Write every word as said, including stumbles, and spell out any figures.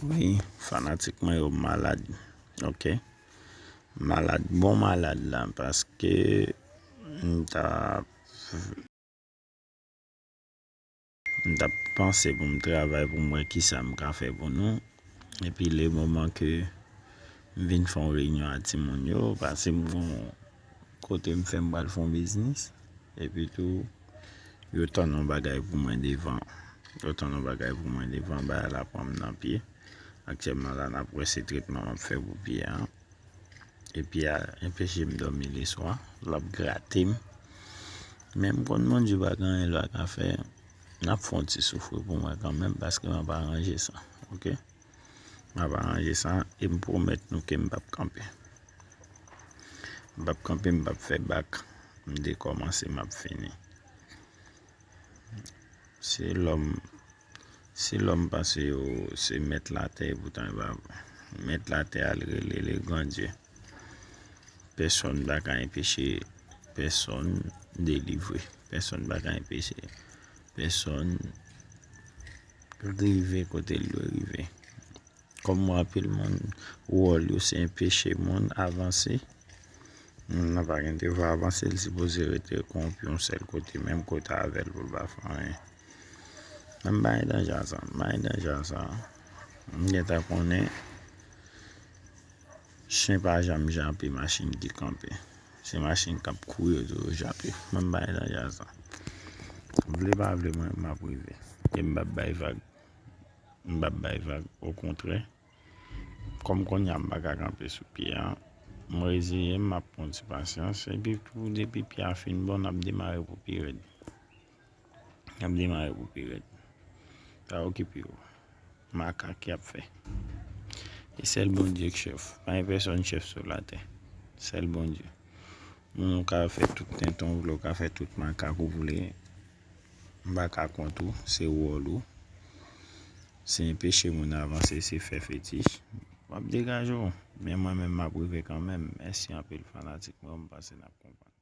Wi, fanatik mwen yo malad. Ok. Malad, bon malad la, paske m ta m t ap panse pou m travay pou m wè kisa m ka fè pou nou. Epi le moman ke m vin fè yon reyinyon a timoun yo, paske m gon kote m fè m pral fè yon biznis. Epi tou, yo tann yon bagay pou mwen devan. Yo tann yon bagay pou mwen devan, bagay la pran m nan pye. Aktyèlman la, n ap wè se tretman m ap fè pou pye a. Epi a enpeche m dòmi leswa, l ap grate m. Men m konn Bondye pa gen anyen l pa ka fè. N ap fè yon ti soufri pou mwen kanmenm, paske m ap aranje sa, ok? M ap aranje sa, e m pwomèt nou ke m p ap kanpe. M p ap kanpe, m p ap fè bak. M dekòmanse, m ap fini. Se lòm, se lòm panse yo se mèt latè, poutan yo pa vre. Mèt latè a l rele le Gran Dye. Pèsonn pa ka enpeche pèsonn delivre. Pèsonn pa ka enpeche pèsonn rive kote l dwe rive. Kòm m rapèl moun, wòl yo se enpeche moun avanse. Moun nan pa gen devwa avanse, li sipoze rete konwonpi yon sèl kote, menm kote avè l pou l pa fè anyen. Men m pa gen danje a sa, m pa gen danje a sa. M gentan konnen chen pa janm jape machin ki kanpe. Se machin k ap kouri yo toujou jape. Men m pa gen danje a sa. Vle pa vle, mwen, m ap rive. E m p ap bay vag. M p ap bay vag. Okontrè, kòm kounye a m pa ka kanpe sou pye a, m reziye m, m ap pran ti pasyans. Epi tou, depi pye a fin bon, n ap demare pou pi rèd. N ap demare pou pi rèd. Pa okipe yo. Makak y ap fè. E sèl Bondye k chèf. Pa gen pèsonn chèf sou latè. Sèl Bondye. Moun ou ka fè tout tenten w vle, ou ka fè tout makak ou vle. M pa ka kont ou, se wòl ou. Se enpeche moun avanse, se fè fetich. W ap degaje w. Men mwen menm, m ap rive kanmenm. Mèsi anpil fanatik mwen, m panse n ap konprann.